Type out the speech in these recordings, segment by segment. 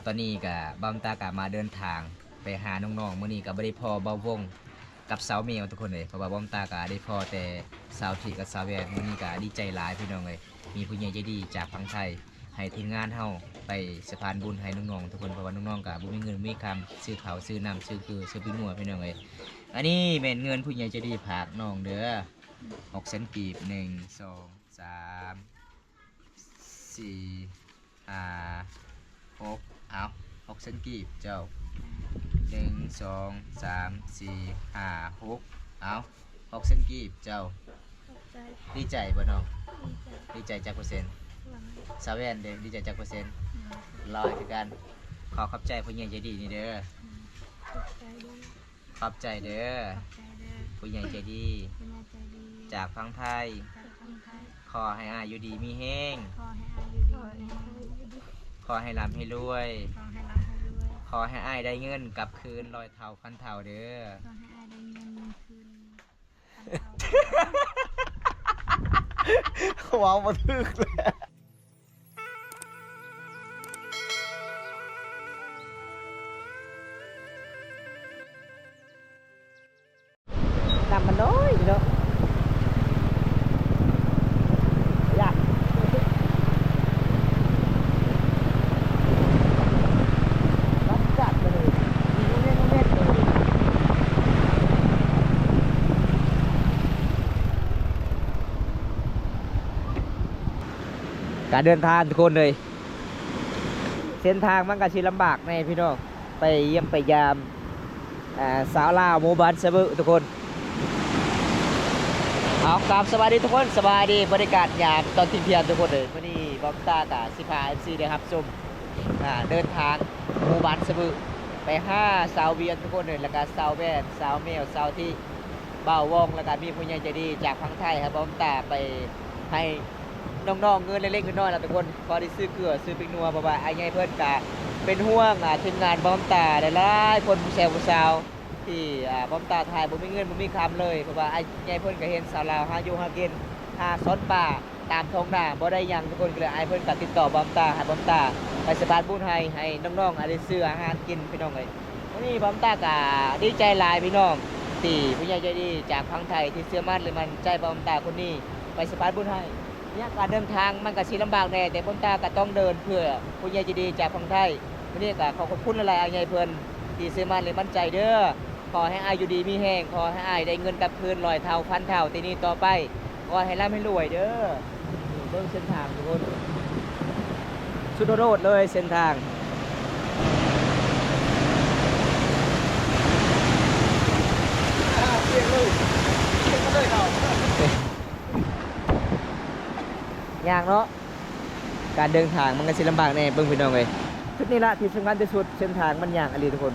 ຕອນນີ້ກະບ່າວຕາກະມາເດີນທາງໄປຫານ້ອງໆ ມື້ນີ້ກະບໍ່ໄດ້ພໍ້ບ່າວວົງກັບສາວແມວທຸກຄົນເອີຍ ເພາະວ່າບ່າວຕາກະໄດ້ພໍ້ແຕ່ສາວທິກັບສາວແວ່ນ. ມື້ນີ້ກະດີໃຈຫຼາຍພີ່ນ້ອງເອີຍ ມີຜູ້ໃຫຍ່ໃຈດີຈາກຝັ່ງໄທ ໃຫ້ທີມງານເຮົາໄປສະພານບຸນໃຫ້ນ້ອງໆທຸກຄົນ ເພາະວ່ານ້ອງໆກະບໍ່ມີເງິນບໍ່ມີຄຳຊື້ເຂົ້າຊື້ນ້ຳຊື້ເກືອຊື້ປິງນົວພີ່ນ້ອງເອີຍ. ອັນນີ້ແມ່ນເງິນຜູ້ໃຫຍ່ໃຈດີຝາກນ້ອງເດີ ຫົກແສນກີບ ໜຶ່ງ ສອງ ສາມ ສີ່ ຫ້າ ຫົກ ເອົາ ຫົກແສນກີບເຈົ້າ ໜຶ່ງ ສອງ ສາມ ສີ່ ຫ້າ ຫົກ ເອົາ ຫົກແສນກີບເຈົ້າ. ຂອບໃຈ. ດີໃຈບໍ່ນ້ອງ? ດີໃຈ. ດີໃຈຈັກເປີເຊັນ? ຮ້ອຍ. ສາວແວ່ນເດ ດີໃຈຈັກເປີເຊັນ? ຮ້ອຍ. ຮ້ອຍຄືກັນ. ຂໍຂອບໃຈຜູ້ໃຫຍ່ໃຈດີນີ້ເດີ. ອືມ ຂອບໃຈເດີ. ຂອບໃຈເດີ. ຂອບໃຈເດີ. ຜູ້ໃຫຍ່ໃຈດີ. ຜູ້ໃຫຍ່ໃຈດີ. ຈາກຝັ່ງໄທ. ຈາກຝັ່ງໄທ. ຂໍໃຫ້ອ້າຍຢູ່ດີມີແຮງ. ຂໍໃຫ້ອ້າຍຢູ່ດີມີແຮງ. ຂໍໃຫ້ລ່ຳໃຫ້ລວຍ. ຂໍໃຫ້ລ່ຳໃຫ້ລວຍ. ຂໍໃຫ້ອ້າຍໄດ້ເງິນກັບຄືນຮ້ອຍເທົ່າພັນເທົ່າເດີ. ຂໍໃຫ້ອ້າຍໄດ້ເງິນຄືນພັນເທົ່າ. ເວົ້າບໍ່ຖືກແລ້ວ. ນ້ຳມັນນ້ອຍເນາະ ຢາກ ການເດີນທາງທຸກຄົນເອີຍ ເສັ້ນທາງມັນກະຊິລຳບາກແດ່ພີ່ນ້ອງ ໄປຢ້ຽມໄປຢາມ ອ່າ ຊາວລາວໝູ່ບ້ານສະບຶທຸກຄົນ. ເອົາ ກາບສະບາຍດີທຸກຄົນ ສະບາຍດີ ບັນຍາກາດຍາມຕອນທ່ຽງໆທຸກຄົນເອີຍ. ມື້ນີ້ບ່າວຕາກະຊິພາເອັຟຊີໄດ້ຮັບຊົມ ອ່າ ເດີນທາງໝູ່ບ້ານສະບຶ ໄປຫາສາວວຽນທຸກຄົນເອີຍ ແລ້ວກະສາວແວ່ນ ສາວແມວ ສາວທິ ບ່າວວອງ ແລ້ວກະມີຜູ້ໃຫຍ່ໃຈດີຈາກຝັ່ງໄທ ໃຫ້ບ່າວຕາໄປໃຫ້ນ້ອງໆເງິນເລັກໆນ້ອຍໆລະທຸກຄົນ ພໍໄດ້ຊື້ເກືອຊື້ປິງນົວ ເພາະວ່າອ້າຍໃຫຍ່ເພິ່ນກະເປັນຫ່ວງ ອ່າ ທີມງານບ່າວຕາຫຼາຍໆຄົນ ຜູ້ແຊວຜູ້ສາວ ທີ່ ອ່າ ບ່າວຕາຖ່າຍບໍ່ມີເງິນບໍ່ມີຄຳເລີຍ ເພາະວ່າອ້າຍໃຫຍ່ເພິ່ນກະເຫັນສາວລາວຫາຢູ່ຫາກິນ ຫາຊ່ອນປາ ຕາມທ້ອງນາບໍ່ໄດ້ຫຍັງທຸກຄົນ ກໍເລີຍອ້າຍເພິ່ນກໍຕິດຕໍ່ບ່າວຕາ ໃຫ້ບ່າວຕາໄປສະພານບຸນໃຫ້ ໃຫ້ນ້ອງໆ ອາ ໄດ້ຊື້ອາຫານກິນພີ່ນ້ອງເອີຍ. ມື້ນີ້ບ່າວຕາກໍດີໃຈຫຼາຍພີ່ນ້ອງ ທີ່ຜູ້ໃຫຍ່ໃຈດີຈາກຝັ່ງໄທທີ່ເຊື່ອໝັ້ນ ແລະ ໝັ້ນໃຈບ່າວຕາຄົນນີ້ໄປສະພານບຸນໃຫ້. ໄລຍະການເດີນທາງມັນກໍຊິລຳບາກແດ່ ແຕ່ບ່າວຕາກໍຕ້ອງເດີນເພື່ອຜູ້ໃຫຍ່ໃຈດີຈາກຝັ່ງໄທ. ມື້ນີ້ກໍຂໍຂອບຄຸນຫຼາຍໆ ອ້າຍໃຫຍ່ເພິ່ນທີ່ເຊື່ອໝັ້ນ ແລະ ໝັ້ນໃຈເດີ້. ຂໍໃຫ້ອ້າຍຢູ່ດີມີແຮງ ຂໍໃຫ້ອ້າຍໄດ້ເງິນກັບຄືນຮ້ອຍເທົ່າພັນເທົ່າແຕ່ນີ້ຕໍ່ໄປ ຂໍໃຫ້ລ່ຳໃຫ້ລວຍເດີ້. ເບິ່ງເສັ້ນທາງທຸກຄົນ ສຸດໂຫດເລີຍເສັ້ນທາງ. ຍາກເນາະ ການເດີນທາງມັນກໍຊິລຳບາກແດ່ ເບິ່ງພີ່ນ້ອງເອີຍ. ຈຸດນີ້ລະທີ່ສຳຄັນທີ່ສຸດ ເສັ້ນທາງມັນຍາກອີ່ຫຼີທຸກຄົນ.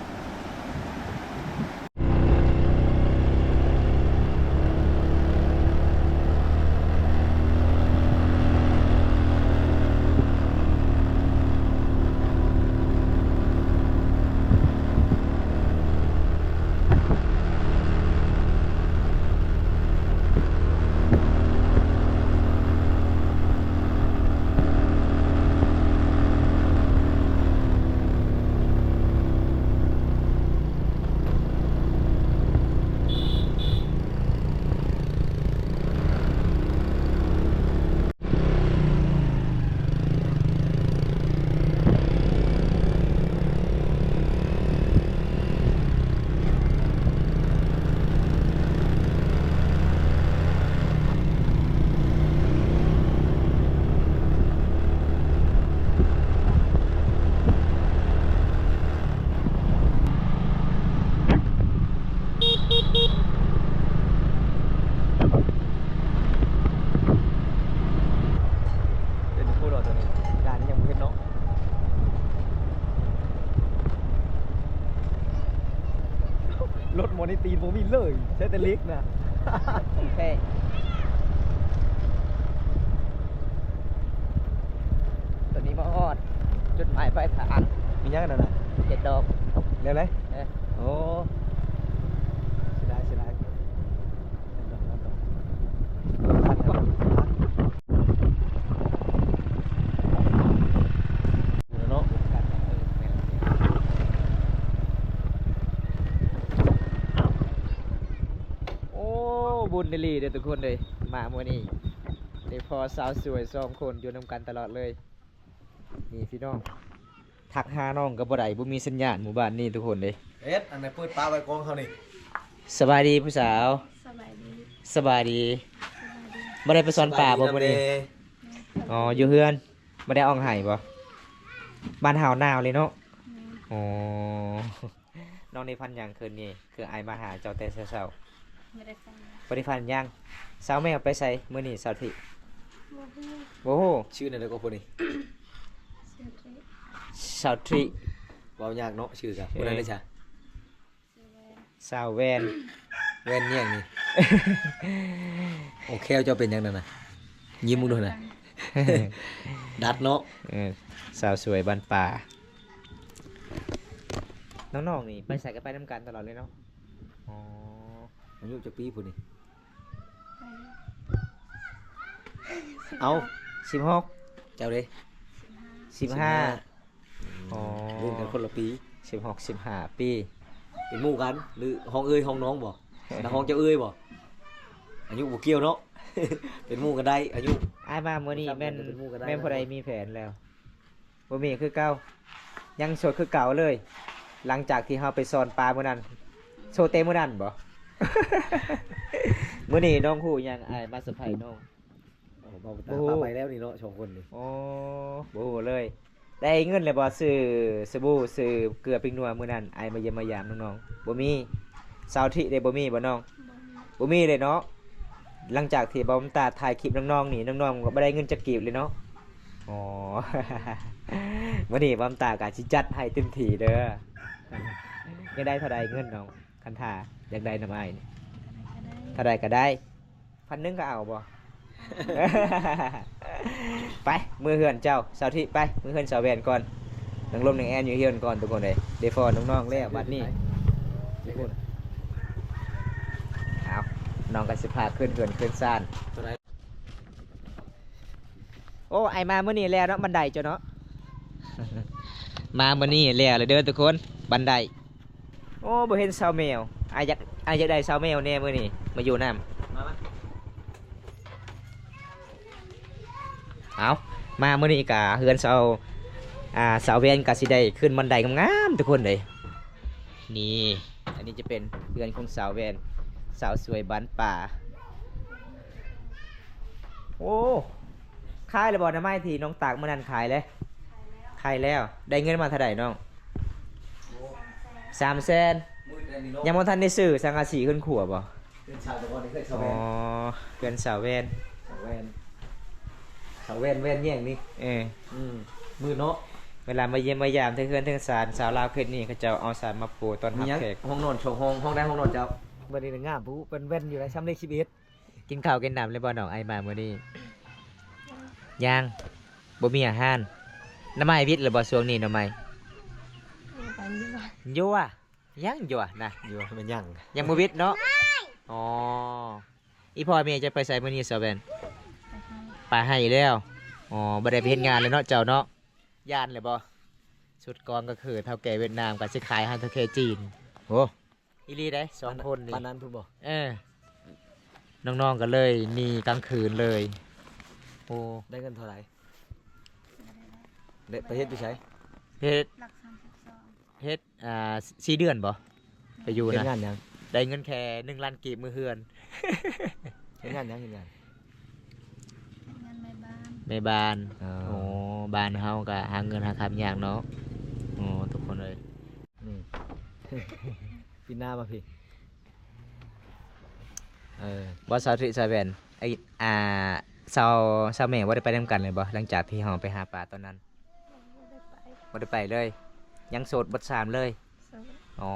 ເປັນຜູ້ດອກຕົວນີ້ ການຍັງບໍ່ເຮັດເນາະ. ລົດໝໍນີ້ຕີນບໍ່ມີເລີຍ ໃຊ້ແຕ່ເຫຼັກນະ ຂອງແທ້. ຕອນນີ້ມາຮອດຈຸດໝາຍປາຍທາງ. ມີຫຍັງອັນນັ້ນນະ? ເຫັດດອກ. ແນວໃດ? ເອີ ໂອ້ ເສຍດາຍ ເສຍດາຍ. ເນາະ ເອີ ແມ່ນ. ບຸນອີ່ຫຼີເດີທຸກຄົນເດີ ມາມື້ນີ້ໄດ້ພໍ້ສາວສວຍສອງຄົນຢູ່ນຳກັນຕະຫຼອດເລີຍ. ນີ້ພີ່ນ້ອງ ທັກຫານ້ອງກໍບໍ່ໄດ້ ບໍ່ມີສັນຍານໝູ່ບ້ານນີ້ທຸກຄົນເດ້. ເຮັດອັນນັ້ນ ເປີດປາໄວ້ກອງເຮົານີ້. ສະບາຍດີຜູ້ສາວ. ສະບາຍດີ. ສະບາຍດີ. ສະບາຍດີ. ບໍ່ໄດ້ໄປສອນປາບໍ່ມື້ນີ້? ສະບາຍດີນຳເດ້. ອໍ ຢູ່ເຮືອນ. ບໍ່ໄດ້ອອກໄຮ່ບໍ່? ບ້ານເຮົາໜາວເລີຍເນາະ. ແມ່ນ. ອໍ. ນ້ອງໄດ້ຝັນຫຍັງຄືນນີ້? ຄືອ້າຍມາຫາເຈົ້າແຕ່ເຊົ້າໆ. ບໍ່ໄດ້ຝັນ. ບໍ່ໄດ້ຝັນຫຍັງ. ສາວແມວໄປໃສມື້ນີ້ ສາວທິ? ບໍ່ຮູ້. ບໍ່ຮູ້. ຊື່ແນວໃດກໍຜູ້ນີ້? ສາວທິ. ສາວທິ. ເວົ້າຍາກເນາະຊື່ກະ. ເອີ. ຜູ້ນັ້ນເດຊະ? ສາວແວ່ນ. ແວ່ນຫຍັງນີ້? ໂອ ແຂ້ວເຈົ້າເປັນຫຍັງນັ້ນນະ? ຍິ້ມເບິ່ງດູນະ. ດັດເນາະ. ເອີ ສາວສວຍບ້ານປ່າ. ນ້ອງໆນີ້ໄປໃສກໍໄປນຳກັນຕະຫຼອດເລີຍເນາະ. ອໍ. ອາຍຸຈັກປີຜູ້ນີ້? ເອົາ ສິບຫົກ. ເຈົ້າເດ? ສິບຫ້າ. ສິບຫ້າ. ອໍ ລຸ້ນກັນຄົນລະປີ. ສິບຫົກ ສິບຫ້າປີ. ເປັນໝູ່ກັນ ຫຼື ຮ້ອງເອີ່ຍຮ້ອງນ້ອງບໍ່? ນະ ຮ້ອງເຈົ້າເອີ່ຍບໍ່? ອາຍຸບໍ່ກ່ຽວເນາະ. ເປັນໝູ່ກັນໄດ້ ອາຍຸ. ອ້າຍມາມື້ນີ້ແມ່ນ ເປັນໝູ່ກັນໄດ້ ແມ່ນຜູ້ໃດມີແຟນແລ້ວ? ບໍ່ມີຄືເກົ່າ. ຍັງໂສດຄືເກົ່າເລີຍ. ຫຼັງຈາກທີ່ເຮົາໄປສອນປາມື້ນັ້ນ ໂສດແຕ່ມື້ນັ້ນບໍ່? ມື້ນີ້ນ້ອງຮູ້ຫຍັງ ອ້າຍມາເຊີໄພນ້ອງ. ໂອ້ ເວົ້າຕາມ ບໍ່ຮູ້ ປາໄປແລ້ວນີ້ເນາະ ສອງຄົນນີ້. ໂອ້ ບໍ່ຮູ້ເລີຍ. ໄດ້ເງິນແລ້ວບໍ່? ຊື້ສະບູ ຊື້ເກືອແປ້ງນົວມື້ນັ້ນ ອ້າຍມາຢ້ຽມມາຢາມນ້ອງໆ ບໍ່ມີ. ສາວທິເດ ບໍ່ມີບໍ່ນ້ອງ? ບໍ່ມີ. ບໍ່ມີເລີຍເນາະ. ຫຼັງຈາກທີ່ບ່າວບຸນຕາຖ່າຍຄລິບນ້ອງໆນີ້ ນ້ອງໆກໍບໍ່ໄດ້ເງິນຈັກກີບເລີຍເນາະ. ອໍ ມື້ນີ້ບ່າວບຸນຕາກໍຊິຈັດໃຫ້ເຕັມທີ່ເດີ. ຢາກໄດ້ເທົ່າໃດເງິນນ້ອງ? ຄັນຖ້າຢາກໄດ້ນຳອ້າຍນີ້ ເທົ່າໃດກໍໄດ້. ພັນໜຶ່ງກໍເອົາບໍ່? ໄປ ເມືອເຮືອນເຈົ້າ ສາວທິ ໄປ ເມືອເຮືອນສາວແວ່ນກ່ອນ. ນັ່ງລົມນັ່ງແອນຢູ່ເຮືອນກ່ອນທຸກຄົນເອີຍ. ໄດ້ພໍ້ນ້ອງໆແລ້ວບັດນີ້. ເອົາ ນ້ອງກໍຊິພາຂຶ້ນເຮືອນຂຶ້ນຊານ. ໂອ້ ອ້າຍມາມື້ນີ້ແລ້ວເນາະ ບັນໄດເຈົ້າເນາະ. ມາມື້ນີ້ແລ້ວເດີທຸກຄົນ ບັນໄດ. ໂອ້ ບໍ່ເຫັນສາວແມວ. ອ້າຍຢາກ ອ້າຍຢາກໄດ້ສາວແມວແດ່ມື້ນີ້ ມາຢູ່ນຳ. ເອົາ ມາມື້ນີ້ກະເຮືອນສາວ ອ່າ ສາວແວ່ນກະຊິໄດ້ຂຶ້ນບັນໄດງາມໆທຸກຄົນເອີຍ. ນີ້ ອັນນີ້ຈະເປັນເຮືອນຂອງສາວແວ່ນ ສາວສວຍບ້ານປ່າ. ໂອ້ ຂາຍແລ້ວບໍ່ ໜໍ່ໄມ້ທີ່ນ້ອງຕາກມື້ນັ້ນ? ຂາຍແລ້ວ. ຂາຍແລ້ວ. ໄດ້ເງິນມາເທົ່າໃດນ້ອງ? ສາມແສນ. ຍັງບໍ່ທັນໄດ້ຊື້ສັງກະສີຂຶ້ນຂົວບໍ່? ເຮືອນສາວແວ່ນ ເຮືອນສາວແວ່ນ. ອໍ ເຮືອນສາວແວ່ນ. ສາວແວ່ນ ສາວແວ່ນ ແວ່ນແຍງນີ້. ເອີ ອືມ ມືດເນາະ. ເວລາມາຢ້ຽມມາຢາມເຖິງເຮືອນເຖິງຊານ ສາວລາວເຂດນີ້ ເຂົາເຈົ້າເອົາສານມາປູຕ້ອນຮັບແຂກ. ຫ້ອງນອນສອງຫ້ອງ ຫ້ອງໃດຫ້ອງນອນເຈົ້າ? ບັດນີ້ງາມຜູ້ ເພິ່ນແວ່ນຢູ່ໃນຊຳເລກສິບເອັດ. ກິນເຂົ້າກິນນ້ຳແລ້ວບໍ່ນ້ອງ ອ້າຍມາມື້ນີ້? ຍັງ. ບໍ່ມີອາຫານ. ໜໍ່ໄມ້ຫວິດແລ້ວບໍ່ຊ່ວງນີ້ ໜໍ່ໄມ້? ຍັງຢູ່ຫວາ? ຍັງຢູ່ຫວານະ? ຢູ່ ມັນຍັງ ຍັງບໍ່ຫວິດເນາະ. ອໍ ອີ່ພໍ່ແມ່ຈະໄປໃສມື້ນີ້ ສາວແວ່ນ? ໄປໄຮ່. ໄປໄຮ່ແລ້ວ. ອໍ ບໍ່ໄດ້ໄປເຮັດງານແລ້ວເນາະ ເຈົ້າເນາະ. ຢ້ານແລ້ວບໍ່? ຊຸດກອງກໍຄືເຖົ້າແກ່ຫວຽດນາມກໍຊິຂາຍໃຫ້ເຖົ້າແກ່ຈີນ. ໂອ້ ອີ່ຫຼີເດ້ ສອງຄົນນີ້ ປານນັ້ນພຸ້ນບໍ່? ເອີ ນ້ອງໆກໍເລີຍໜີກາງຄືນເລີຍ. ໂອ້ ໄດ້ເງິນເທົ່າໃດ? ໄດ້ ໄປເຮັດຢູ່ໃສ? ເຮັດ ຫຼັກສາມສິບສອງ ເຮັດ ອ່າ ສີ່ເດືອນບໍ່? ໄປຢູ່ນະ. ເຮັດງານຫຍັງ? ໄດ້ເງິນແຄ່ໜຶ່ງລ້ານກີບມື້ເຮືອນ. ເຮັດງານຫຍັງ? ເຮັດງານ ເຮັດງານແມ່ບ້ານ. ແມ່ບ້ານ. ອໍ ໂອ້ ບ້ານເຮົາກໍຫາເງິນຫາຄຳຍາກເນາະ. ໂອ້ ທຸກຄົນເອີຍ. ອືມ ປີໜ້າມາພີ້. ເອີ ບໍ່ ສາວທິ ສາວແວ່ນ ໄອ້ ອ່າ ສາວ ສາວແມ່ບໍ່ໄດ້ໄປນຳກັນເລີຍບໍ່ ຫຼັງຈາກທີ່ເຮົາໄປຫາປາຕອນນັ້ນ? ບໍ່ໄດ້ໄປ ບໍ່ໄດ້ໄປເລີຍ. ຍັງໂສດບົດສາມເລີຍ. ອໍ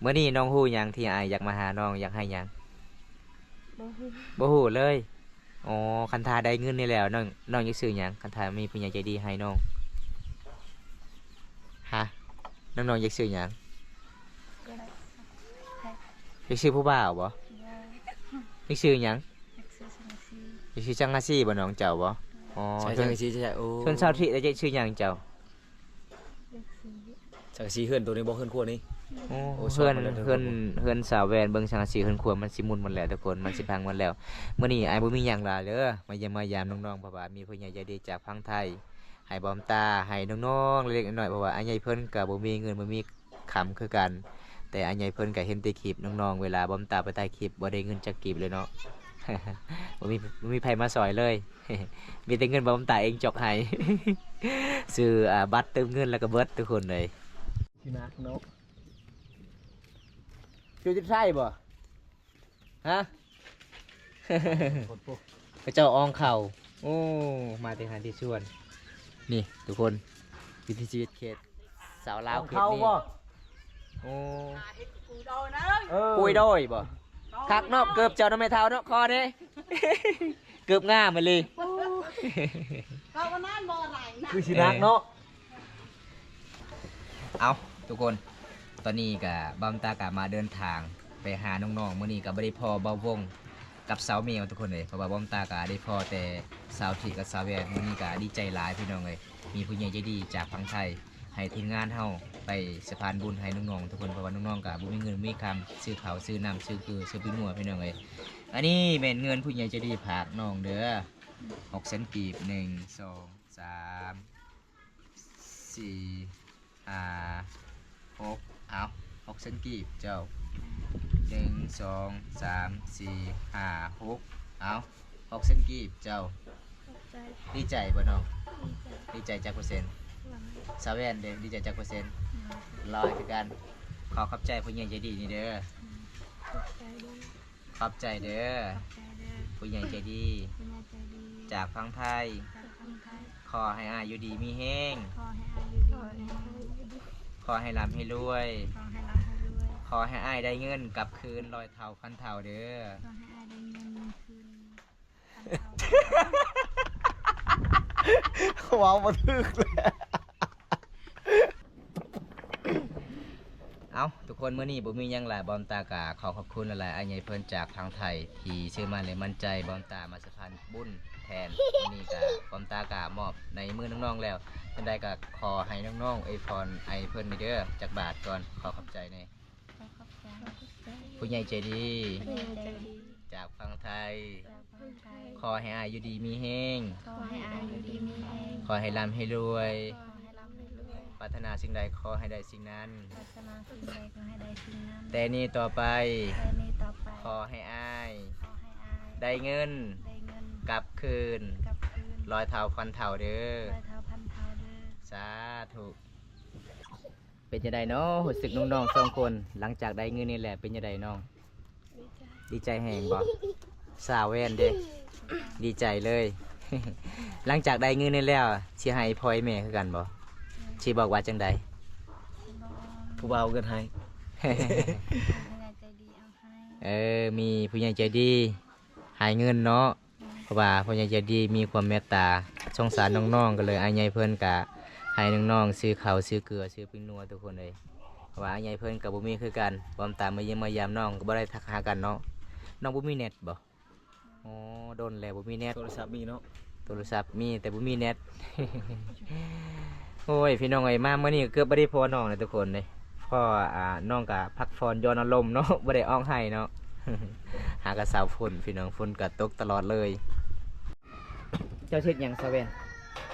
ມື້ນີ້ນ້ອງຮູ້ຫຍັງທີ່ອ້າຍຢາກມາຫານ້ອງ ຢາກໃຫ້ຫຍັງ? ບໍ່ຮູ້ ບໍ່ຮູ້ເລີຍ. ອໍ ຄັນຖ້າໄດ້ເງິນນີ້ແລ້ວ ນ້ອງ ນ້ອງຢາກຊື້ຫຍັງ? ຄັນຖ້າມີຜູ້ໃຫຍ່ໃຈດີໃຫ້ນ້ອງ ຮະ ນ້ອງໆຢາກຊື້ຫຍັງ? ຢາກຊື້ຜູ້ບ່າວບໍ່? ຢາກຊື້ຫຍັງ? ຢາກຊື້ສັງກະສີບໍ່ນ້ອງເຈົ້າບໍ່? ອໍ ໃຊ້ສັງກະສີໃຊ້. ໂອ້ ສ່ວນສາວທິລະຢາກຊື້ຫຍັງເຈົ້າ? ສັງກະສີເຮືອນໂຕນີ້ບໍ່? ເຮືອນຄົວນີ້ ໂອ້ ໂອ້ ເຮືອນ ເຮືອນ ເຮືອນສາວແວ່ນ ເບິ່ງສັງກະສີເຮືອນຄົວມັນຊິໝຸ່ນໝົດແລ້ວທຸກຄົນ ມັນຊິພັງໝົດແລ້ວ. ມື້ນີ້ອ້າຍບໍ່ມີຫຍັງຫຼາຍເດີ ມາຢ້ຽມມາຢາມນ້ອງໆ ເພາະວ່າມີຜູ້ໃຫຍ່ໃຈດີຈາກຝັ່ງໄທ ໃຫ້ບອມຕາ ໃຫ້ນ້ອງໆ ເລັກໆ ນ້ອຍໆ ເພາະວ່າອ້າຍໃຫຍ່ເພິ່ນກໍບໍ່ມີເງິນບໍ່ມີຄຳຄືກັນ ແຕ່ອ້າຍໃຫຍ່ເພິ່ນກໍເຫັນແຕ່ຄລິບນ້ອງໆ ເວລາບອມຕາໄປຖ່າຍຄລິບບໍ່ໄດ້ເງິນຈັກກີບເລີຍເນາະ ບໍ່ມີ ບໍ່ມີໃຜມາຊ່ອຍເລີຍ ມີແຕ່ເງິນບອມຕາເອງຈອກໃຫ້ ຊື້ ອ່າ ບັດເຕີມເງິນແລ້ວກໍເບິດທຸກຄົນເລີຍ. ຊິໜັກເນາະ ຢູ່ຕິດໄຟບໍ່? ຮະ ໂພດໂພ ເຂົາເຈົ້າອອງເຂົ້າ. ໂອ້ ມາແຕ່ຫັ້ນແຕ່ສວນ. ນີ້ທຸກຄົນ ວິຖີຊີວິດເຂດ ສາວລາວເຂດນີ້. ໂອ້ ເອີ ກຸຍດອຍບໍ່? ຄັກເນາະ ເກີບເຈົ້ານຳແມ່ເຖົ້າເນາະ ຂໍແດ່ ເກີບງາມອີ່ຫຼີ. ກໍວ່ານັ້ນບໍ່ໄດ້ນະ ຄືຊິໜັກເນາະ. ເອົາ ທຸກຄົນ ຕອນນີ້ກະບອມຕາກະມາເດີນທາງໄປຫານ້ອງໆ ມື້ນີ້ກະບໍ່ໄດ້ພໍ້ບ່າວວົງກັບສາວແມວທຸກຄົນເອີຍ ເພາະວ່າບອມຕາກະໄດ້ພໍ້ແຕ່ສາວທິກັບສາວແວ່ນ. ມື້ນີ້ກະດີໃຈຫຼາຍພີ່ນ້ອງເອີຍ ມີຜູ້ໃຫຍ່ໃຈດີຈາກຝັ່ງໄທ ໃຫ້ທີມງານເຮົາໄປສະພານບຸນໃຫ້ນ້ອງໆ ທຸກຄົນ ເພາະວ່ານ້ອງໆກະບໍ່ມີເງິນມີຄຳຊື້ເຂົ້າຊື້ນ້ຳຊື້ເກືອຊື້ປີ້ງົວພີ່ນ້ອງເອີຍ. ອັນນີ້ແມ່ນເງິນຜູ້ໃຫຍ່ໃຈດີຝາກນ້ອງເດີ ຫົກແສນກີບ ໜຶ່ງ ສອງ ສາມ ສີ່ ຫ້າ ຫົກ ເອົາ ຫົກແສນກີບເຈົ້າ ໜຶ່ງ ສອງ ສາມ ສີ່ ຫ້າ ຫົກ ເອົາ ຫົກແສນກີບເຈົ້າ. ຂອບໃຈ. ດີໃຈບໍ່ນ້ອງ? ດີໃຈ. ດີໃຈຈັກເປີເຊັນ? ຮ້ອຍ. ສາວແວ່ນເດ ດີໃຈຈັກເປີເຊັນ? ຮ້ອຍ. ຮ້ອຍຄືກັນ. ຂໍຂອບໃຈຜູ້ໃຫຍ່ໃຈດີນີ້ເດີ. ອືມ ຂອບໃຈເດີ. ຂອບໃຈເດີ ຂອບໃຈເດີ ຜູ້ໃຫຍ່ໃຈດີ ຜູ້ໃຫຍ່ໃຈດີ ຈາກຝັ່ງໄທ ຈາກຝັ່ງໄທ ຂໍໃຫ້ອ້າຍຢູ່ດີມີແຮງ ຂໍໃຫ້ອ້າຍຢູ່ດີມີແຮງ ຂໍໃຫ້ລ່ຳໃຫ້ລວຍ ຂໍໃຫ້ລ່ຳໃຫ້ລວຍ ຂໍໃຫ້ອ້າຍໄດ້ເງິນກັບຄືນຮ້ອຍເທົ່າພັນເທົ່າເດີ ຂໍໃຫ້ອ້າຍໄດ້ເງິນຄືນພັນເທົ່າ. ເວົ້າບໍ່ຖືກແລ້ວ. ເອົ້າ ທຸກຄົນ ມື້ນີ້ບໍ່ມີຫຍັງຫຼາຍ ບອມຕາກະຂໍຂອບຄຸນຫຼາຍໆ ອ້າຍໃຫຍ່ເພິ່ນຈາກຝັ່ງໄທ ທີ່ເຊື່ອໝັ້ນ ແລະ ໝັ້ນໃຈບອມຕາມາສະພານບຸນແທນ. ມື້ນີ້ກະ ບອມຕາກະມອບໃນມືນ້ອງໆແລ້ວ ຈັ່ງໃດກະຂໍໃຫ້ນ້ອງໆອວຍພອນອ້າຍເພິ່ນແດ່ເດີ ຈັກບາດກ່ອນ ຂໍຂອບໃຈແດ່. ຂໍຂອບໃຈ ຜູ້ໃຫຍ່ໃຈດີ ຜູ້ໃຫຍ່ໃຈດີ ຈາກຝັ່ງໄທ ຈາກຝັ່ງໄທ ຂໍໃຫ້ອ້າຍຢູ່ດີມີແຮງ ຂໍໃຫ້ອ້າຍຢູ່ດີມີແຮງ ຂໍໃຫ້ລ່ຳໃຫ້ລວຍ ຂໍໃຫ້ລ່ຳໃຫ້ລວຍ ປາດຖະໜາສິ່ງໃດຂໍໃຫ້ໄດ້ສິ່ງນັ້ນ ປາດຖະໜາສິ່ງໃດຂໍໃຫ້ໄດ້ສິ່ງນັ້ນ ແຕ່ນີ້ຕໍ່ໄປ ແຕ່ນີ້ຕໍ່ໄປ ຂໍໃຫ້ອ້າຍ ຂໍໃຫ້ອ້າຍ ໄດ້ເງິນ ໄດ້ເງິນ ກັບຄືນ ກັບຄືນ ຮ້ອຍເທົ່າພັນເທົ່າເດີ ຮ້ອຍເທົ່າພັນເທົ່າເດີ ສາທຸ. ເປັນຈັ່ງໃດເນາະ ຮູ້ສຶກນ້ອງໆສອງຄົນ ຫຼັງຈາກໄດ້ເງິນນີ້ແລ້ວ ເປັນຈັ່ງໃດນ້ອງ? ດີໃຈ ດີໃຈແຮງບໍ່? ສາວແວ່ນເດ ດີໃຈເລີຍ. ຫຼັງຈາກໄດ້ເງິນນີ້ແລ້ວ ຊິໃຫ້ພໍ່ໃຫ້ແມ່ຄືກັນບໍ່? ຊິບອກວ່າຈັ່ງໃດ? ຜູ້ບ່າວເງິນໃຫ້ ຜູ້ໃຫຍ່ໃຈດີເອົາໃຫ້ ເອີ ມີຜູ້ໃຫຍ່ໃຈດີໃຫ້ເງິນເນາະ. ເພາະວ່າຜູ້ໃຫຍ່ໃຈດີມີຄວາມເມດຕາສົງສານນ້ອງໆ ກໍເລີຍອ້າຍໃຫຍ່ເພິ່ນກະໃຫ້ນ້ອງໆຊື້ເຂົ້າຊື້ເກືອຊື້ປີ້ງົວທຸກຄົນເອີຍ. ເພາະວ່າອ້າຍໃຫຍ່ເພິ່ນກໍບໍ່ມີຄືກັນ ບອມຕາມາຢ້ຽມມາຢາມນ້ອງກໍບໍ່ໄດ້ທັກຫາກັນເນາະ. ນ້ອງບໍ່ມີເນັດບໍ່? ອໍ ດົນແລ້ວບໍ່ມີເນັດ. ໂທລະສັບມີເນາະ ໂທລະສັບມີແຕ່ບໍ່ມີເນັດ. ໂອ້ຍ ພີ່ນ້ອງເອີຍ ມາມື້ນີ້ກໍເກືອບບໍ່ໄດ້ພໍ້ນ້ອງເລີຍທຸກຄົນເດ້ ເພາະວ່າ ອ່າ ນ້ອງກໍພັກຜ່ອນຢ່ອນອາລົມເນາະ ບໍ່ໄດ້ອອກໄຮ່ເນາະ. ຫາກະເຊົາຝົນ ພີ່ນ້ອງ ຝົນກໍຕົກຕະຫຼອດເລີຍ. ເຈົ້າເຮັດຫຍັງສາວແວ່ນ?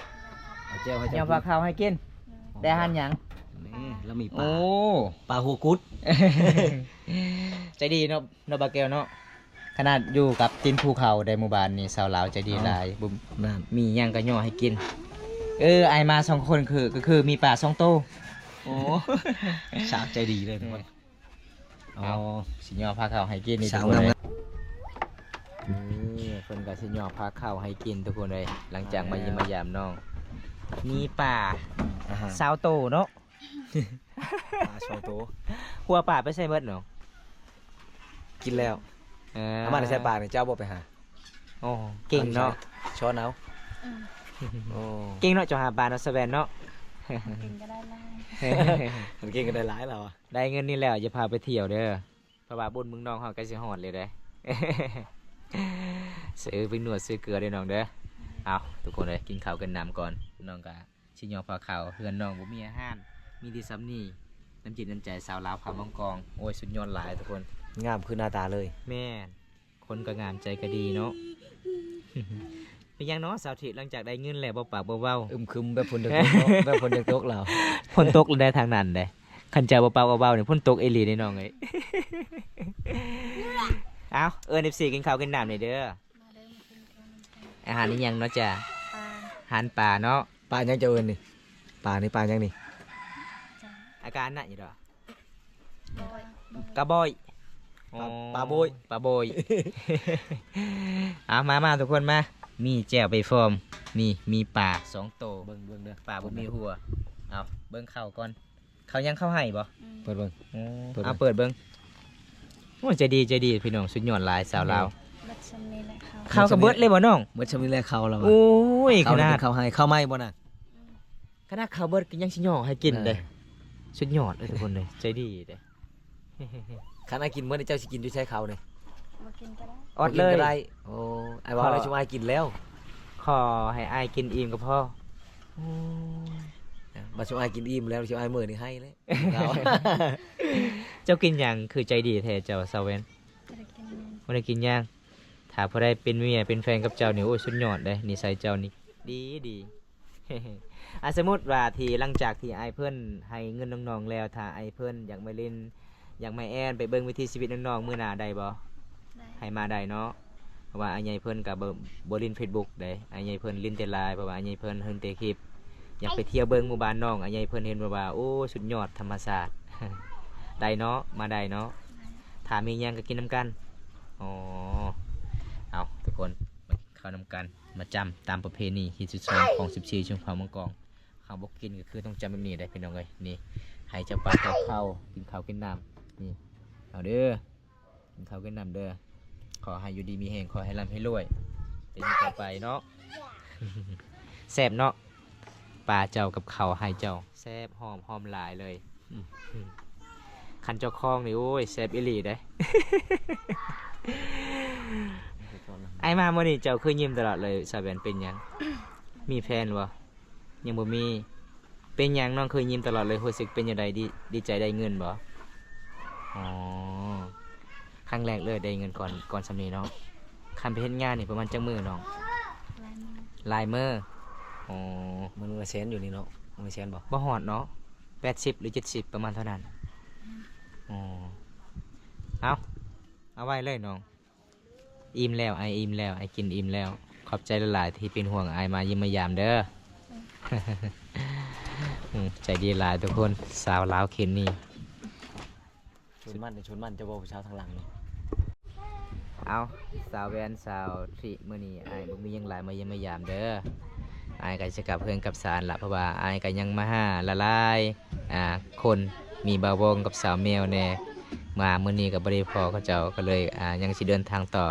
ເອົາແຈ່ວໃຫ້ເຈົ້າກິນ ຍ່ອງພາເຂົ້າໃຫ້ກິນ. ໄດ້ອາຫານຫຍັງ? ນີ້ລະມີປາ ໂອ້ ປາຫົວກຸດ. ໃຈດີເນາະ ເນາະ ບ່າວແກ້ວເນາະ. ຂະໜາດຢູ່ກັບຕີນພູເຂົາໄດ້ ໝູ່ບ້ານນີ້ສາວລາວໃຈດີຫຼາຍ. ເອົ້າ ບໍ່ ນັ້ນ ມີຫຍັງກໍຍໍໃຫ້ກິນ. ເອີ ອ້າຍມາສອງຄົນຄື ກໍຄືມີປາສອງໂຕ. ໂອ້ ສາວໃຈດີເລີຍທຸກຄົນ. ເອົາ ເອົາ ຊິຍໍພາເຂົ້າໃຫ້ກິນນີ້ ສາວງາມ. ເອີ ເພິ່ນກໍຊິຍໍພາເຂົ້າໃຫ້ກິນທຸກຄົນເອີຍ ຫຼັງຈາກມາຢ້ຽມມາຢາມນ້ອງ. ມີປາ ອາຫານ ຊາວໂຕເນາະ. ປາສອງໂຕ. ຫົວປາໄປໃສເບິດນ້ອງ? ກິນແລ້ວ. ເອີ ເອົາມາແຕ່ໃສປານີ້ ເຈົ້າບໍ່ໄປຫາ? ໂອ້ ເກັ່ງເນາະ ຊ້ອນເອົາ. ເອີ ໂອ້ ເກັ່ງເນາະ ເຈົ້າຫາປາເນາະ ສາວແວ່ນເນາະ. ເກັ່ງກໍໄດ້ຫຼາຍ ເກັ່ງກໍໄດ້ຫຼາຍແລ້ວ. ໄດ້ເງິນນີ້ແລ້ວຢ່າພາໄປທ່ຽວເດີ ເພາະວ່າບຸນເມືອງນອງເຮົາໃກ້ຊິຮອດແລ້ວເດ້. ຊື້ເປັນໜວດຊື້ເກືອເດີນ້ອງເດີ. ເອົາ ທຸກຄົນເອີຍ ກິນເຂົ້າກິນນ້ຳກ່ອນ ນ້ອງກະ ຊິຍໍພາເຂົ້າ. ເຮືອນນ້ອງບໍ່ມີອາຫານ ມີແຕ່ສ່ຳນີ້ ແ ນ້ຳຈິດນ້ຳໃຈສາວລາວເຜົ່າມັງກອງ. ໂອ້ຍ ສຸດຍອດຫຼາຍທຸກຄົນ. ງາມຄືໜ້າຕາເລີຍ. ແມ່ນ. ຄົນກໍງາມໃຈກໍດີເນາະ. ເປັນຫຍັງເນາະສາວທິດ ຫຼັງຈາກໄດ້ເງິນແລ້ວບໍ່ປາກບໍ່ເວົ້າ? ອຶມຄຶມແບບຝົນຈະຕົກເນາະ ແບບຝົນຈະຕົກລາວ. ຝົນຕົກແລ້ວໄດ໋ ທາງນັ້ນເດ. ຄັນເຈົ້າບໍ່ປາກບໍ່ເວົ້ານີ້ ຝົນຕົກອີ່ຫຼີເດ້ນ້ອງເອີຍ. ເອົ້າ ເອີ້ນເອັຟຊີກິນເຂົ້າກິນນ້ຳແດ່ເດີ. ອາຫານອີ່ຫຍັງເນາະຈ້າ? ປາ ອາຫານປາເນາະ. ປາຫຍັງເຈົ້າເອີ້ນນີ້? ປານີ້ປາຫຍັງນີ້? ອາການນະ ອີ່ດອກ ກະບອຍ. ອໍ ປາໂບຍ ປາໂບຍ. ເອົາ ມາ ມາ ທຸກຄົນມາ. ມີແຈ່ວໄປພ້ອມ. ນີ້ ມີປາສອງໂຕ. ເບິ່ງ ເບິ່ງເດີ ປາບໍ່ມີຫົວ. ເອົາ ເບິ່ງເຂົ້າກ່ອນ. ເຂົ້າຫຍັງ? ເຂົ້າໄຮ່ບໍ່? ອືມ ເປີດເບິ່ງ. ໂອ້ ເປີດເບິ່ງ ເອົາ ເປີດເບິ່ງ. ໂອ້ຍ ໃຈດີ ໃຈດີພີ່ນ້ອງ. ສຸດຍອດຫຼາຍສາວລາວ. ເບິດຊ່ຳນີ້ແຫຼະເຂົ້າ. ເຂົ້າກໍເບິດເລີຍບໍ່ນ້ອງ? ເບິດຊ່ຳນີ້ແຫຼະເຂົ້າລະວ່າ. ໂອ້ຍ ຂະໜາດເຂົ້າໄຮ່ ເຂົ້າໃໝ່ບໍ່ນະ? ອືມ ຂະໜາດເຂົ້າເບິດກໍຍັງຊິຫຍໍ້ໃຫ້ກິນເດ້. ເອີ ສຸດຍອດເລີຍທຸກຄົນເລີຍ ໃຈດີເດ້. ຄັນອ້າຍກິນເບິດນີ້ ເຈົ້າຊິກິນຢູ່ໃສເຂົ້ານີ້? ບໍ່ກິນກໍໄດ້ ອອດເລີຍ. ບໍ່ກິນກໍໄດ້. ໂອ້ ອ້າຍເວົ້າແລ້ວ ຊຸມອ້າຍກິນແລ້ວ. ຂໍໃຫ້ອ້າຍກິນອີ່ມກໍພໍ. ໂອ້ຍ ບັດຊຸມອ້າຍກິນອີ່ມແລ້ວ ຊຸມອ້າຍເມີນີ້ໄຫ້ເລີຍ. ເຈົ້າກິນຫຍັງຄືໃຈດີແທ້ເຈົ້າ ສາວແວ່ນ? ບໍ່ໄດ້ກິນຫຍັງ ບໍ່ໄດ້ກິນຫຍັງ. ຖ້າຜູ້ໃດເປັນເມຍເປັນແຟນກັບເຈົ້ານີ້ ໂອ້ຍ ສຸດຍອດເດ້. ນິໄສເຈົ້ານີ້ດີໆ. ອາ ສົມມຸດວ່າທີ່ ຫຼັງຈາກທີ່ອ້າຍເພິ່ນໃຫ້ເງິນນ້ອງໆແລ້ວ ຖ້າອ້າຍເພິ່ນຢາກມາຫຼິ້ນ ຢາກມາແອນ ໄປເບິ່ງວິຖີຊີວິດນ້ອງໆ ມື້ໜ້າໄດ້ບໍ່? ໄດ້ ໃຫ້ມາໄດ້ເນາະ. ເພາະວ່າອ້າຍໃຫຍ່ເພິ່ນກໍບໍ່ ບໍ່ຫຼິ້ນເຟສບຸກເດ້. ອ້າຍໃຫຍ່ເພິ່ນຫຼິ້ນແຕ່ລາຍ ເພາະວ່າອ້າຍໃຫຍ່ເພິ່ນເຫັນແຕ່ຄລິບ. ຢາກໄປທ່ຽວເບິ່ງໝູ່ບ້ານນ້ອງ. ອ້າຍໃຫຍ່ເພິ່ນເຫັນແບບວ່າ ໂອ້ ສຸດຍອດທຳມະຊາດ. ໄດ້ເນາະ ມາໄດ້ເນາະ. ຖ້າມີຫຍັງກໍກິນນຳກັນ. ອໍ ເອົາ ທຸກຄົນ ມາກິນເຂົ້ານຳກັນ ມາຈ້ຳຕາມປະເພນີຮີດສືດສານຂອງສິບສີ່ຊົນເຜົ່າມັງກອງ. ເຮົາບໍ່ກິນກໍຄືຕ້ອງຈ້ຳແບບນີ້ເດ້ພີ່ນ້ອງເອີຍ. ນີ້ ໃຫ້ເຈົ້າປາເຈົ້າເຂົ້າ ກິນເຂົ້າກິນນ້ຳ. ນີ້ ເອົາເດີ ກິນເຂົ້າກິນນ້ຳເດີ. ຂໍໃຫ້ຢູ່ດີມີແຮງ ຂໍໃຫ້ລ່ຳໃຫ້ລວຍ ແຕ່ນີ້ຕໍ່ໄປເນາະ. ແຊບເນາະ ປາເຈົ້າກັບເຂົ້າໄຮ່ເຈົ້າ ແຊບ ຫອມ ຫອມຫຼາຍເລີຍ. ອືມ ຄັນເຈົ້າຄອງນີ້ ໂອ້ຍ ແຊບອີ່ຫຼີເດ້. ອ້າຍມາມື້ນີ້ເຈົ້າຄືຍິ້ມຕະຫຼອດເລີຍ ສາວແວ່ນ ເປັນຫຍັງ? ມີແຟນບໍ່? ຍັງບໍ່ມີ. ເປັນຫຍັງນ້ອງຄືຍິ້ມຕະຫຼອດເລີຍ? ຮູ້ສຶກເປັນຈັ່ງໃດ? ດີ ດີໃຈໄດ້ເງິນບໍ່? ອໍ ຄັ້ງແລກເລີຍໄດ້ເງິນກ່ອນ ກ່ອນສ່ຳນີ້ເນາະ. ຄັນໄປເຮັດງານນີ້ປະມານຈັກມື້ນ້ອງ? ຫຼາຍມື້ ຫຼາຍມື້. ອໍ ມື້ລະແສນຢູ່ນີ້ເນາະ. ມື້ລະແສນບໍ່? ບໍ່ຮອດເນາະ ແປດສິບ ຫຼື ເຈັດສິບ ປະມານເທົ່ານັ້ນ. ອືມ ອໍ ເອົາ ເອົາໄວ້ເລີຍນ້ອງ. ອີ່ມແລ້ວ ອ້າຍອີ່ມແລ້ວ ອ້າຍກິນອີ່ມແລ້ວ. ຂອບໃຈຫຼາຍໆທີ່ເປັນຫ່ວງອ້າຍ ມາຢ້ຽມມາຢາມເດີ. ອືມ ໃຈດີຫຼາຍທຸກຄົນ ສາວລາວເຂດນີ້. ຊົນມັນ ຊົນມັນ ເຈົ້າເວົ້າຜູ້ສາວທາງຫຼັງນີ້. ເອົາ ສາວແວ່ນ ສາວທິ ມື້ນີ້ອ້າຍບໍ່ມີຫຍັງຫຼາຍ ມາຢ້ຽມມາຢາມເດີ. ອ້າຍກໍຊິກັບເຮືອນກັບຊານລະ ເພາະວ່າອ້າຍກໍຍັງມາຫາຫຼາຍໆ ອ່າ ຄົນ ມີບ່າວວົງກັບສາວແມວແດ່. ມາມື້ນີ້ກໍບໍ່ໄດ້ພໍ້ເຂົາເຈົ້າ ກໍເລີຍ ອ່າ ຍັງຊິເດີນທາງຕໍ່.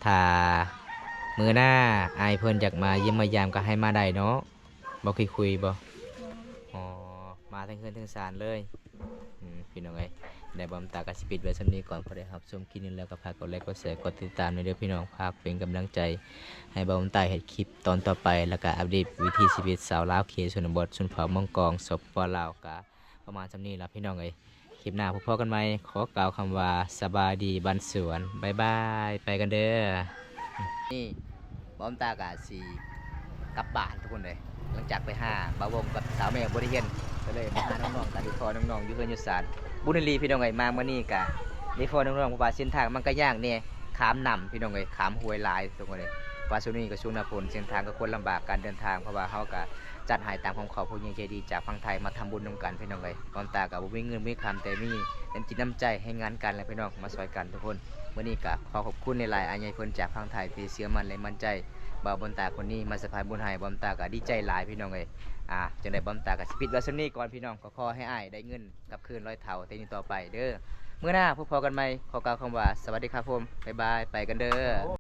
ຖ້າມື້ໜ້າອ້າຍເພິ່ນຢາກມາຢ້ຽມມາຢາມກໍໃຫ້ມາໄດ້ເນາະ. ບໍ່ຄິດຄຸຍບໍ່? ອໍ ມາທັງເຮືອນທັງຊານເລີຍ. ອືມ ພີ່ນ້ອງເອີຍ ແລະ ບ່າວບຸນຕາກໍຊິປິດໄວ້ສ່ຳນີ້ກ່ອນ. ຜູ້ໃດຮັບຊົມຄລິບນີ້ແລ້ວກໍຝາກກົດໄລ ກົດແຊ ກົດຕິດຕາມແດ່ເດີພີ່ນ້ອງ. ຝາກເປັນກຳລັງໃຈໃຫ້ບ່າວບຸນຕາເຮັດຄລິບຕອນຕໍ່ໄປ ແລ້ວກໍອັບເດດວິຖີຊີວິດຊາວລາວເຂດຊົນນະບົດ ຊົນເຜົ່າມົ້ງກອງ ສປປ ລາວ. ກໍປະມານສ່ຳນີ້ລະພີ່ນ້ອງເອີຍ. ຄລິບໜ້າພົບພໍ້ກັນໃໝ່. ຂໍກ່າວຄຳວ່າ ສະບາຍດີບ້ານສວນ. ບາຍບາຍ. ໄປກັນເດີ. ນີ້ ບ່າວບຸນຕາກະຊິກັບບ້ານທຸກຄົນເລີຍ. ຫຼັງຈາກໄປຫາບ່າວວົງກັບສາວແມວບໍ່ໄດ້ເຫັນ ກໍເລີຍມາຫານ້ອງໆ ກັນ ໄດ້ພໍ້ນ້ອງໆຢູ່ເຮືອນຢູ່ຊານ. ບຸນອີ່ຫຼີພີ່ນ້ອງເອີຍ ມາມື້ນີ້ກະໄດ້ພໍ້ນ້ອງໆ ເພາະວ່າເສັ້ນທາງມັນກະຍາກແດ່ ຂ້າມນ້ຳພີ່ນ້ອງເອີຍ ຂ້າມຫ້ວຍຫຼາຍທຸກຄົນເລີຍ. ວ່າຊ່ວງນີ້ກະຊ່ວງໜ້າຝົນ ເສັ້ນທາງກໍຄວນລຳບາກການເດີນທາງ ເພາະວ່າເຮົາກະ ຈັດໃຫ້ຕາມຄວາມຂໍຜູ້ໃຫຍ່ໃຈດີຈາກຝັ່ງໄທ ມາທຳບຸນນຳກັນພີ່ນ້ອງເອີຍ. ບ່າວບຸນຕາກໍບໍ່ມີເງິນມີຄຳ ແຕ່ມີນ້ຳຈິດນ້ຳໃຈແຮງງານການແຫຼະພີ່ນ້ອງ ມາຊ່ອຍກັນທຸກຄົນ. ມື້ນີ້ກໍຂໍຂອບຄຸນຫຼາຍໆ ອ້າຍໃຫຍ່ເພິ່ນຈາກຝັ່ງໄທ ທີ່ເຊື່ອໝັ້ນ ແລະ ໝັ້ນໃຈບ່າວບຸນຕາຄົນນີ້ ມາສະພາຍບຸນໃຫ້. ບ່າວບຸນຕາກໍດີໃຈຫຼາຍພີ່ນ້ອງເອີຍ. ອ່າ ຈັ່ງໃດບ່າວບຸນຕາກໍຊິປິດໄວ້ສ່ຳນີ້ກ່ອນພີ່ນ້ອງ. ກໍຂໍໃຫ້ອ້າຍໄດ້ເງິນກັບຄືນຮ້ອຍເທົ່າແຕ່ນີ້ຕໍ່ໄປເດີ. ມື້ໜ້າພົບພໍ້ກັນໃໝ່. ຂໍກ່າວຄຳວ່າ ສະຫວັດດີຄັບຜົມ. ບາຍບາຍ. ໄປກັນເດີ.